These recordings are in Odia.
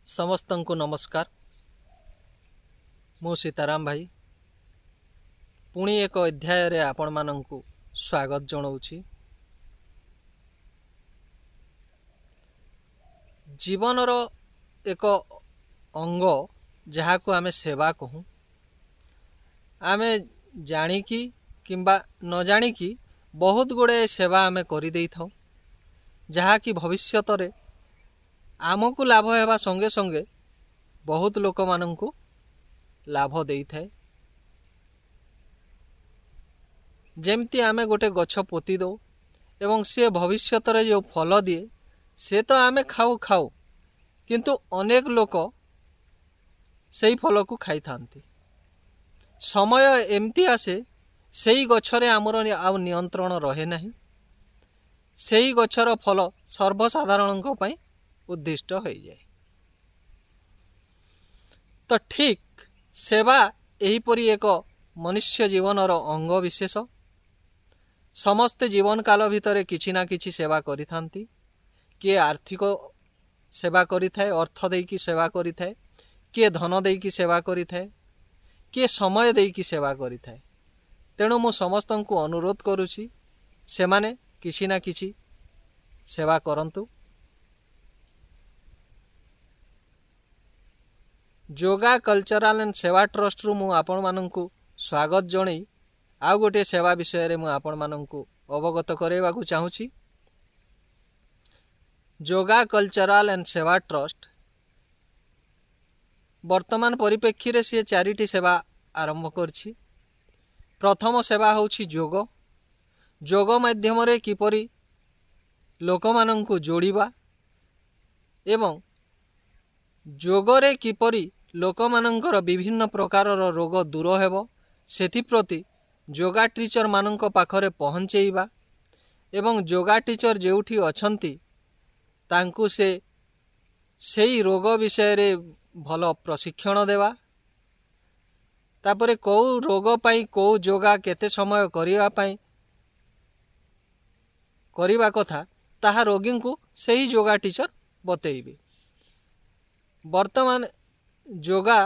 ସମସ୍ତଙ୍କୁ ନମସ୍କାର। ମୁଁ ସୀତାରାମ ଭାଇ ପୁଣି ଏକ ଅଧ୍ୟାୟରେ ଆପଣମାନଙ୍କୁ ସ୍ୱାଗତ ଜଣାଉଛି। ଜୀବନର ଏକ ଅଙ୍ଗ ଯାହାକୁ ଆମେ ସେବା କହୁ, ଆମେ ଜାଣିକି କିମ୍ବା ନ ଜାଣିକି ବହୁତ ଗୁଡ଼ିଏ ସେବା ଆମେ କରିଦେଇଥାଉ, ଯାହାକି ଭବିଷ୍ୟତରେ ଆମକୁ ଲାଭ ହେବା ସଙ୍ଗେ ସଙ୍ଗେ ବହୁତ ଲୋକମାନଙ୍କୁ ଲାଭ ଦେଇଥାଏ। ଯେମିତି ଆମେ ଗୋଟେ ଗଛ ପୋତି ଦେଉ ଏବଂ ସିଏ ଭବିଷ୍ୟତରେ ଯେଉଁ ଫଳ ଦିଏ, ସେ ତ ଆମେ ଖାଉ ଖାଉ, କିନ୍ତୁ ଅନେକ ଲୋକ ସେଇ ଫଳକୁ ଖାଇଥାନ୍ତି। ସମୟ ଏମିତି ଆସେ, ସେଇ ଗଛରେ ଆମର ଆଉ ନିୟନ୍ତ୍ରଣ ରହେ ନାହିଁ। ସେଇ ଗଛର ଫଳ ସର୍ବସାଧାରଣଙ୍କ ପାଇଁ ଉଦ୍ଦିଷ୍ଟ ହୋଇଯାଏ। ତ ଠିକ୍ ସେବା ଏହିପରି ଏକ ମନୁଷ୍ୟ ଜୀବନର ଅଙ୍ଗ ବିଶେଷ। ସମସ୍ତେ ଜୀବନ କାଳ ଭିତରେ କିଛି ନା କିଛି ସେବା କରିଥାନ୍ତି। କିଏ ଆର୍ଥିକ ସେବା କରିଥାଏ, ଅର୍ଥ ଦେଇକି ସେବା କରିଥାଏ, କିଏ ଧନ ଦେଇକି ସେବା କରିଥାଏ, କିଏ ସମୟ ଦେଇକି ସେବା କରିଥାଏ। ତେଣୁ ମୁଁ ସମସ୍ତଙ୍କୁ ଅନୁରୋଧ କରୁଛି, ସେମାନେ କିଛି ନା କିଛି ସେବା କରନ୍ତୁ। ଯୋଗା କଲଚରାଲ ଆଣ୍ଡ ସେବା ଟ୍ରଷ୍ଟରୁ ମୁଁ ଆପଣମାନଙ୍କୁ ସ୍ୱାଗତ ଜଣେଇ ଆଉ ଗୋଟିଏ ସେବା ବିଷୟରେ ମୁଁ ଆପଣମାନଙ୍କୁ ଅବଗତ କରାଇବାକୁ ଚାହୁଁଛି। ଯୋଗା କଲଚରାଲ ଆଣ୍ଡ ସେବା ଟ୍ରଷ୍ଟ ବର୍ତ୍ତମାନ ପରିପ୍ରେକ୍ଷୀରେ ସିଏ ଚାରିଟି ସେବା ଆରମ୍ଭ କରିଛି। ପ୍ରଥମ ସେବା ହେଉଛି ଯୋଗ। ଯୋଗ ମାଧ୍ୟମରେ କିପରି ଲୋକମାନଙ୍କୁ ଯୋଡ଼ିବା ଏବଂ ଯୋଗରେ କିପରି ଲୋକମାନଙ୍କର ବିଭିନ୍ନ ପ୍ରକାରର ରୋଗ ଦୂର ହେବ, ସେଥିପ୍ରତି ଯୋଗା ଟିଚରମାନଙ୍କ ପାଖରେ ପହଞ୍ଚେଇବା ଏବଂ ଯୋଗା ଟିଚର ଯେଉଁଠି ଅଛନ୍ତି ତାଙ୍କୁ ସେ ସେଇ ରୋଗ ବିଷୟରେ ଭଲ ପ୍ରଶିକ୍ଷଣ ଦେବା। ତାପରେ କେଉଁ ରୋଗ ପାଇଁ କେଉଁ ଯୋଗା କେତେ ସମୟ କରିବା ପାଇଁ କରିବା କଥା, ତାହା ରୋଗୀଙ୍କୁ ସେହି ଯୋଗା ଟିଚର ବତେଇବେ। ବର୍ତ୍ତମାନ ଯୋଗା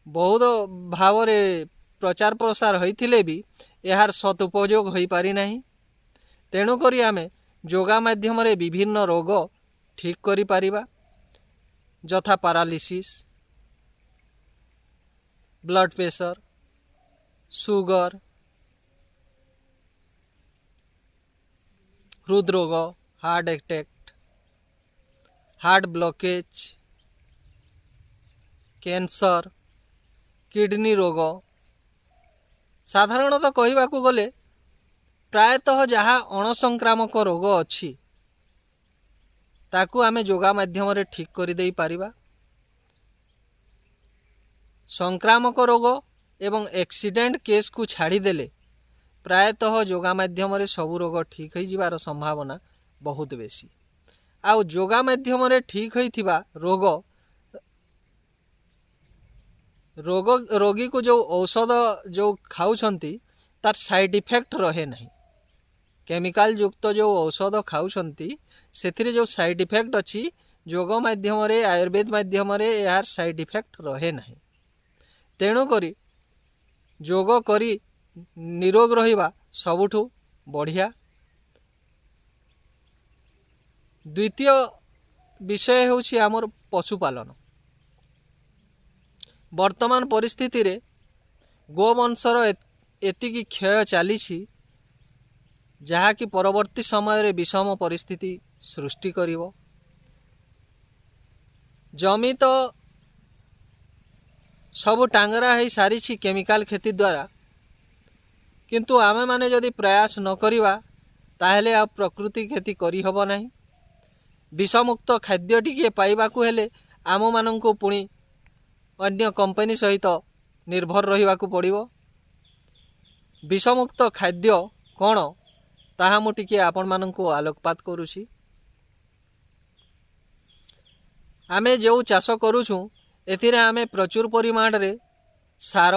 ବହୁତ ଭାବରେ ପ୍ରଚାର ପ୍ରସାର ହୋଇଥିଲେ ବି ଏହାର ସଦୁପଯୋଗ ହୋଇପାରିନାହିଁ। ତେଣୁକରି ଆମେ ଯୋଗା ମାଧ୍ୟମରେ ବିଭିନ୍ନ ରୋଗ ଠିକ୍ କରିପାରିବା, ଯଥା ପାରାଲିସିସ୍, ବ୍ଲଡ଼ ପ୍ରେସର, ସୁଗର, ହୃଦରୋଗ, heart attack, heart blockage, cancer, kidney ରୋଗ। ସାଧାରଣତଃ କହିବାକୁ ଗଲେ ପ୍ରାୟତଃ ଯାହା ଅଣସଂକ୍ରାମକ ରୋଗ ଅଛି, ତାକୁ ଆମେ ଯୋଗା ମାଧ୍ୟମରେ ଠିକ୍ କରିଦେଇ ପାରିବା। ସଂକ୍ରାମକ ରୋଗ ଏବଂ ଆକ୍ସିଡେଣ୍ଟ କେସ୍କୁ ଛାଡ଼ିଦେଲେ ପ୍ରାୟତଃ ଯୋଗା ମାଧ୍ୟମରେ ସବୁ ରୋଗ ଠିକ୍ ହୋଇଯିବାର ସମ୍ଭାବନା ବହୁତ ବେଶୀ। ଆଉ ଯୋଗା ମାଧ୍ୟମରେ ଠିକ୍ ହୋଇଥିବା ରୋଗ ରୋଗୀକୁ ଯେଉଁ ଔଷଧ ଯେଉଁ ଖାଉଛନ୍ତି, ତାର ସାଇଡ଼୍ ଇଫେକ୍ଟ ରହେ ନାହିଁ। କେମିକାଲ ଯୁକ୍ତ ଯେଉଁ ଔଷଧ ଖାଉଛନ୍ତି, ସେଥିରେ ଯେଉଁ ସାଇଡ଼୍ ଇଫେକ୍ଟ ଅଛି, ଯୋଗ ମାଧ୍ୟମରେ, ଆୟୁର୍ବେଦ ମାଧ୍ୟମରେ ଏହାର ସାଇଡ଼୍ ଇଫେକ୍ଟ ରହେ ନାହିଁ। ତେଣୁକରି ଯୋଗ କରି ନିରୋଗ ରହିବା ସବୁଠୁ ବଢ଼ିଆ। ଦ୍ୱିତୀୟ ବିଷୟ ହେଉଛି ଆମର ପଶୁପାଳନ। ବର୍ତ୍ତମାନ ପରିସ୍ଥିତିରେ ଗୋବଂଶର ଏତିକି କ୍ଷୟ ଚାଲିଛି, ଯାହାକି ପରବର୍ତ୍ତୀ ସମୟରେ ବିଷମ ପରିସ୍ଥିତି ସୃଷ୍ଟି କରିବ। ଜମି ତ ସବୁ ଟାଙ୍ଗରା ହେଇ ସାରିଛି କେମିକାଲ କ୍ଷତି ଦ୍ୱାରା, କିନ୍ତୁ ଆମେମାନେ ଯଦି ପ୍ରୟାସ ନ କରିବା, ତାହେଲେ ଆଉ ପ୍ରକୃତି କ୍ଷତି କରିହେବ ନାହିଁ। ବିଷମୁକ୍ତ ଖାଦ୍ୟ ଟିକିଏ ପାଇବାକୁ ହେଲେ ଆମମାନଙ୍କୁ ପୁଣି ଅନ୍ୟ କମ୍ପାନୀ ସହିତ ନିର୍ଭର ରହିବାକୁ ପଡ଼ିବ। ବିଷମୁକ୍ତ ଖାଦ୍ୟ କ'ଣ, ତାହା ମୁଁ ଟିକିଏ ଆପଣମାନଙ୍କୁ ଆଲୋକପାତ କରୁଛି। ଆମେ ଯେଉଁ ଚାଷ କରୁଛୁ, ଏଥିରେ ଆମେ ପ୍ରଚୁର ପରିମାଣରେ ସାର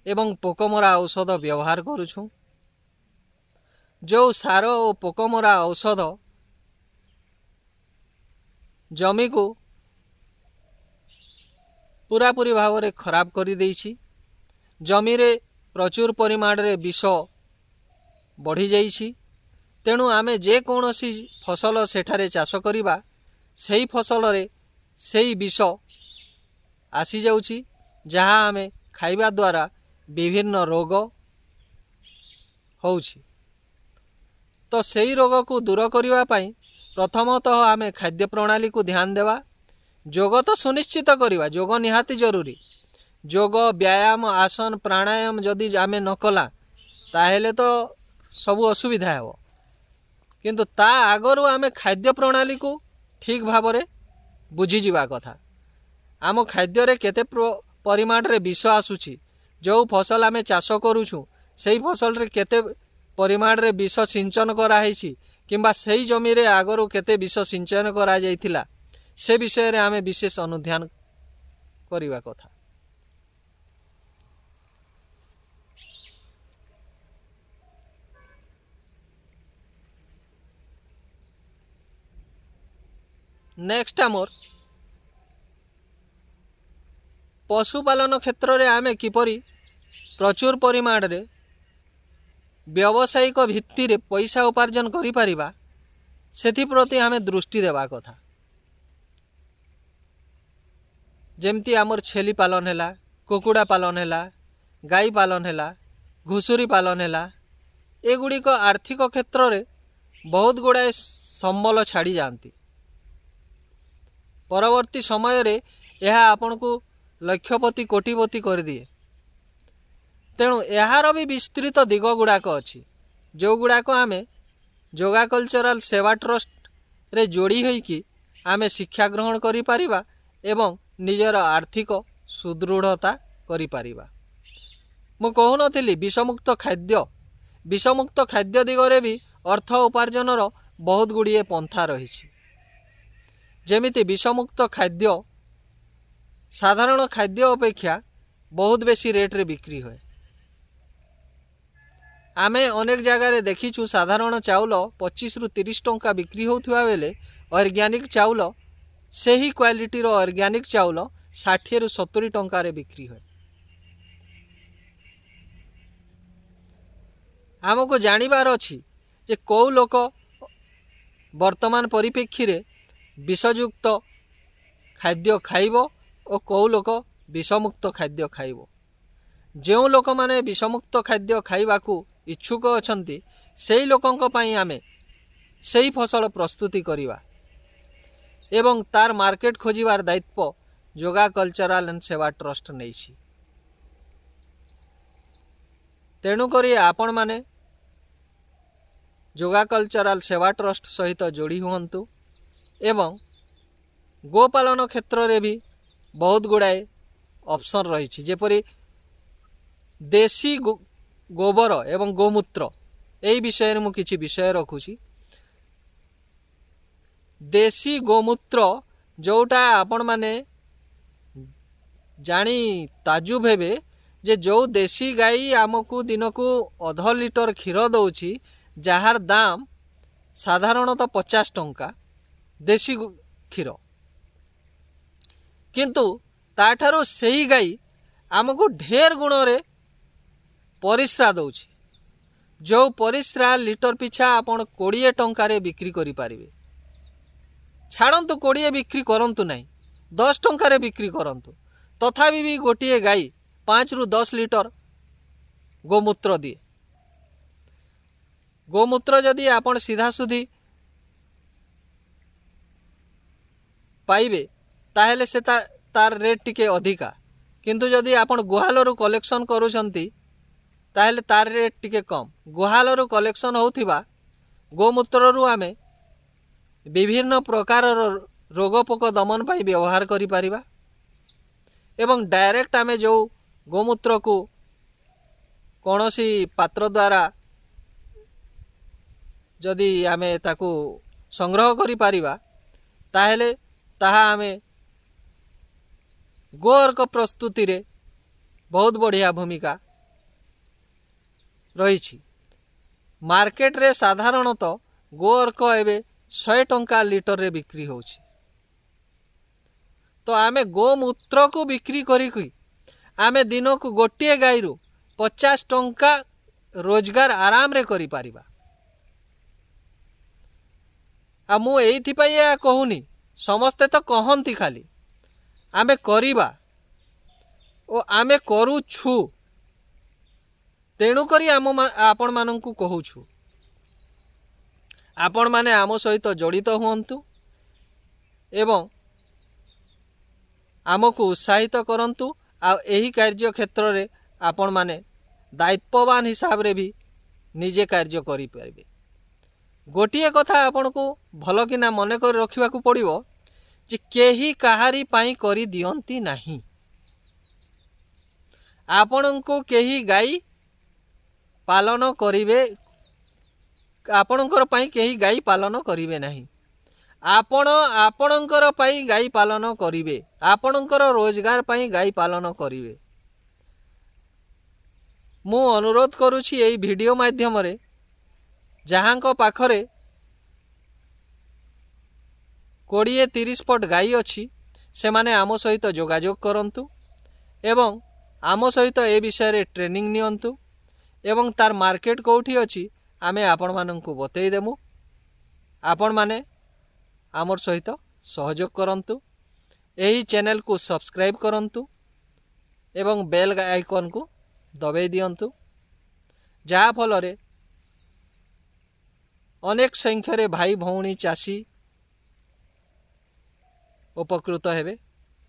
ଏବଂ ପୋକମରା ଔଷଧ ବ୍ୟବହାର କରୁଛୁ। ଯେଉଁ ସାର ଓ ପୋକମରା ଔଷଧ ଜମିକୁ ପୁରାପୁରି ଭାବରେ ଖରାପ କରିଦେଇଛି। ଜମିରେ ପ୍ରଚୁର ପରିମାଣରେ ବିଷ ବଢ଼ିଯାଇଛି। ତେଣୁ ଆମେ ଯେକୌଣସି ଫସଲ ସେଠାରେ ଚାଷ କରିବା, ସେଇ ଫସଲରେ ସେଇ ବିଷ ଆସିଯାଉଛି, ଯାହା ଆମେ ଖାଇବା ଦ୍ୱାରା ବିଭିନ୍ନ ରୋଗ ହେଉଛି। ତ ସେଇ ରୋଗକୁ ଦୂର କରିବା ପାଇଁ ପ୍ରଥମତଃ ଆମେ ଖାଦ୍ୟ ପ୍ରଣାଳୀକୁ ଧ୍ୟାନ ଦେବା। ଯୋଗ ତ ସୁନିଶ୍ଚିତ କରିବା, ଯୋଗ ନିହାତି ଜରୁରୀ। ଯୋଗ, ବ୍ୟାୟାମ, ଆସନ, ପ୍ରାଣାୟାମ ଯଦି ଆମେ ନ କଲା, ତାହେଲେ ତ ସବୁ ଅସୁବିଧା ହେବ। କିନ୍ତୁ ତା ଆଗରୁ ଆମେ ଖାଦ୍ୟ ପ୍ରଣାଳୀକୁ ଠିକ୍ ଭାବରେ ବୁଝିଯିବା କଥା। ଆମ ଖାଦ୍ୟରେ କେତେ ପରିମାଣରେ ବିଷ ଆସୁଛି, ଯେଉଁ ଫସଲ ଆମେ ଚାଷ କରୁଛୁ ସେଇ ଫସଲରେ କେତେ ପରିମାଣରେ ବିଷ ସିଞ୍ଚନ କରାହେଇଛି, କିମ୍ବା ସେଇ ଜମିରେ ଆଗରୁ କେତେ ବିଷ ସିଞ୍ଚନ କରାଯାଇଥିଲା, ସେ ବିଷୟରେ ଆମେ ବିଶେଷ ଅନୁଧ୍ୟାନ କରିବା କଥା। ନେକ୍ସଟ, ଆମର ପଶୁପାଳନ କ୍ଷେତ୍ରରେ ଆମେ କିପରି ପ୍ରଚୁର ପରିମାଣରେ ବ୍ୟବସାୟିକ ଭିତ୍ତିରେ ପଇସା ଉପାର୍ଜନ କରିପାରିବା, ସେଥିପ୍ରତି ଆମେ ଦୃଷ୍ଟି ଦେବା କଥା। ଯେମିତି ଆମର ଛେଳି ପାଳନ ହେଲା, କୁକୁଡ଼ା ପାଳନ ହେଲା, ଗାଈ ପାଳନ ହେଲା, ଘୁଷୁରୀ ପାଳନ ହେଲା, ଏଗୁଡ଼ିକ ଆର୍ଥିକ କ୍ଷେତ୍ରରେ ବହୁତ ଗୁଡ଼ାଏ ସମ୍ବଳ ଛାଡ଼ି ଯାଆନ୍ତି। ପରବର୍ତ୍ତୀ ସମୟରେ ଏହା ଆପଣଙ୍କୁ ଲକ୍ଷପତି, କୋଟିପତି କରିଦିଏ। ତେଣୁ ଏହାର ବି ବିସ୍ତୃତ ଦିଗ ଗୁଡ଼ାକ ଅଛି, ଯେଉଁଗୁଡ଼ାକ ଆମେ ଯୋଗା କଲଚରାଲ ସେବା ଟ୍ରଷ୍ଟରେ ଯୋଡ଼ି ହୋଇକି ଆମେ ଶିକ୍ଷା ଗ୍ରହଣ କରିପାରିବା ଏବଂ ନିଜର ଆର୍ଥିକ ସୁଦୃଢ଼ତା କରିପାରିବା। ମୁଁ କହୁନଥିଲି ବିଷମୁକ୍ତ ଖାଦ୍ୟ? ବିଷମୁକ୍ତ ଖାଦ୍ୟ ଦିଗରେ ବି ଅର୍ଥ ଉପାର୍ଜନର ବହୁତ ଗୁଡ଼ିଏ ପନ୍ଥା ରହିଛି। ଯେମିତି ବିଷମୁକ୍ତ ଖାଦ୍ୟ ସାଧାରଣ ଖାଦ୍ୟ ଅପେକ୍ଷା ବହୁତ ବେଶୀ ରେଟ୍ରେ ବିକ୍ରି ହୁଏ। ଆମେ ଅନେକ ଜାଗାରେ ଦେଖିଛୁ, ସାଧାରଣ ଚାଉଳ 25ରୁ 30 ଟଙ୍କା ବିକ୍ରି ହେଉଥିବା ବେଳେ ଅର୍ଗାନିକ୍ ଚାଉଳ, ସେହି କ୍ୱାଲିଟିର ଅର୍ଗାନିକ୍ ଚାଉଳ 60ରୁ 70 ଟଙ୍କାରେ ବିକ୍ରି ହୁଏ। ଆମକୁ ଜାଣିବାର ଅଛି ଯେ କେଉଁ ଲୋକ ବର୍ତ୍ତମାନ ପରିପ୍ରେକ୍ଷୀରେ ବିଷଯୁକ୍ତ ଖାଦ୍ୟ ଖାଇବ ଓ କେଉଁ ଲୋକ ବିଷମୁକ୍ତ ଖାଦ୍ୟ ଖାଇବ। ଯେଉଁ ଲୋକମାନେ ବିଷମୁକ୍ତ ଖାଦ୍ୟ ଖାଇବାକୁ ଇଚ୍ଛୁକ ଅଛନ୍ତି, ସେଇ ଲୋକଙ୍କ ପାଇଁ ଆମେ ସେଇ ଫସଲ ପ୍ରସ୍ତୁତି କରିବା ଏବଂ ତାର ମାର୍କେଟ ଖୋଜିବାର ଦାୟିତ୍ୱ ଯୋଗା କଲଚରାଲ ଆଣ୍ଡ ସେବା ଟ୍ରଷ୍ଟ ନେଇଛି। ତେଣୁକରି ଆପଣମାନେ ଯୋଗା କଲଚରାଲ ସେବା ଟ୍ରଷ୍ଟ ସହିତ ଯୋଡ଼ି ହୁଅନ୍ତୁ। ଏବଂ ଗୋପାଳନ କ୍ଷେତ୍ରରେ ବି ବହୁତ ଗୁଡ଼ାଏ ଅପସନ୍ ରହିଛି, ଯେପରି ଦେଶୀ ଗୋବର ଏବଂ ଗୋମୂତ୍ର। ଏଇ ବିଷୟରେ ମୁଁ କିଛି ବିଷୟ ରଖୁଛି। ଦେଶୀ ଗୋମୂତ୍ର ଯେଉଁଟା ଆପଣମାନେ ଜାଣି ତାଜୁବ ହେବେ ଯେ ଯେଉଁ ଦେଶୀ ଗାଈ ଆମକୁ ଦିନକୁ ଅଧ ଲିଟର କ୍ଷୀର ଦେଉଛି, ଯାହାର ଦାମ ସାଧାରଣତଃ 50 ଟଙ୍କା ଦେଶୀ କ୍ଷୀର, କିନ୍ତୁ ତାଠାରୁ ସେଇ ଗାଈ ଆମକୁ ଢେର ଗୁଣରେ ପରିସ୍ରା ଦେଉଛି, ଯେଉଁ ପରିସ୍ରା ଲିଟର ପିଛା ଆପଣ 20 ଟଙ୍କାରେ ବିକ୍ରି କରିପାରିବେ। ଛାଡ଼ନ୍ତୁ, 20 ବିକ୍ରି କରନ୍ତୁ ନାହିଁ, 10 ଟଙ୍କାରେ ବିକ୍ରି କରନ୍ତୁ, ତଥାପି ବି ଗୋଟିଏ ଗାଈ 5ରୁ 10 ଲିଟର ଗୋମୂତ୍ର ଦିଏ। ଗୋମୂତ୍ର ଯଦି ଆପଣ ସିଧାସୁଧି ପାଇବେ, ତାହେଲେ ସେ ତାର ରେଟ୍ ଟିକେ ଅଧିକା। କିନ୍ତୁ ଯଦି ଆପଣ ଗୁହାଳରୁ କଲେକ୍ସନ୍ କରୁଛନ୍ତି, ତାହେଲେ ତାର ରେଟ୍ ଟିକେ କମ୍। ଗୁହାଳରୁ କଲେକ୍ସନ୍ ହେଉଥିବା ଗୋମୂତ୍ରରୁ ଆମେ ବିଭିନ୍ନ ପ୍ରକାରର ରୋଗ ପୋକ ଦମନ ପାଇଁ ବ୍ୟବହାର କରିପାରିବା ଏବଂ ଡାଇରେକ୍ଟ ଆମେ ଯେଉଁ ଗୋମୂତ୍ରକୁ କୌଣସି ପାତ୍ର ଦ୍ୱାରା ଯଦି ଆମେ ତାକୁ ସଂଗ୍ରହ କରିପାରିବା, ତାହେଲେ ତାହା ଆମେ ଗୋ ଅର୍କ ପ୍ରସ୍ତୁତିରେ ବହୁତ ବଢ଼ିଆ ଭୂମିକା ରହିଛି। ମାର୍କେଟରେ ସାଧାରଣତଃ ଗୋ ଅର୍କ ଏବେ 100 ଟଙ୍କା ଲିଟରରେ ବିକ୍ରି ହେଉଛି। ତ ଆମେ ଗୋମୂତ୍ରକୁ ବିକ୍ରି କରିକି ଆମେ ଦିନକୁ ଗୋଟିଏ ଗାଈରୁ 50 ଟଙ୍କା ରୋଜଗାର ଆରାମରେ କରିପାରିବା। ଆଉ ମୁଁ ଏଇଥିପାଇଁ ଏହା କହୁନି, ସମସ୍ତେ ତ କହନ୍ତି ଖାଲି। ଆମେ କରିବା ଓ ଆମେ କରୁଛୁ, ତେଣୁକରି ଆମ ଆପଣମାନଙ୍କୁ କହୁଛୁ, ଆପଣମାନେ ଆମ ସହିତ ଜଡ଼ିତ ହୁଅନ୍ତୁ ଏବଂ ଆମକୁ ଉତ୍ସାହିତ କରନ୍ତୁ। ଆଉ ଏହି କାର୍ଯ୍ୟ କ୍ଷେତ୍ରରେ ଆପଣମାନେ ଦାୟିତ୍ୱବାନ ହିସାବରେ ବି ନିଜେ କାର୍ଯ୍ୟ କରିପାରିବେ। ଗୋଟିଏ କଥା ଆପଣଙ୍କୁ ଭଲକିନା ମନେ କରି ରଖିବାକୁ ପଡ଼ିବ ଯେ କେହି କାହାରି ପାଇଁ କରିଦିଅନ୍ତି ନାହିଁ। ଆପଣଙ୍କୁ କେହି ଗାଈ ପାଳନ କରିବେ, ଆପଣଙ୍କର ପାଇଁ କେହି ଗାଈ ପାଳନ କରିବେ ନାହିଁ। ଆପଣ ଆପଣଙ୍କର ପାଇଁ ଗାଈ ପାଳନ କରିବେ, ଆପଣଙ୍କର ରୋଜଗାର ପାଇଁ ଗାଈ ପାଳନ କରିବେ। ମୁଁ ଅନୁରୋଧ କରୁଛି ଏଇ ଭିଡ଼ିଓ ମାଧ୍ୟମରେ, ଯାହାଙ୍କ ପାଖରେ 20-30 ପଟ ଗାଈ ଅଛି, ସେମାନେ ଆମ ସହିତ ଯୋଗାଯୋଗ କରନ୍ତୁ ଏବଂ ଆମ ସହିତ ଏ ବିଷୟରେ ଟ୍ରେନିଂ ନିଅନ୍ତୁ ଏବଂ ତାର ମାର୍କେଟ କେଉଁଠି ଅଛି, ଆମେ ଆପଣମାନଙ୍କୁ ବତେଇ ଦେବୁ। ଆପଣମାନେ ଆମର ସହିତ ସହଯୋଗ କରନ୍ତୁ, ଏହି ଚ୍ୟାନେଲକୁ ସବସ୍କ୍ରାଇବ୍ କରନ୍ତୁ ଏବଂ ବେଲ୍ ଆଇକନ୍କୁ ଦବାଇ ଦିଅନ୍ତୁ, ଯାହାଫଳରେ ଅନେକ ସଂଖ୍ୟାରେ ଭାଇ ଭଉଣୀ ଚାଷୀ ଉପକୃତ ହେବେ।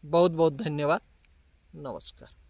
ବହୁତ ବହୁତ ଧନ୍ୟବାଦ, ନମସ୍କାର।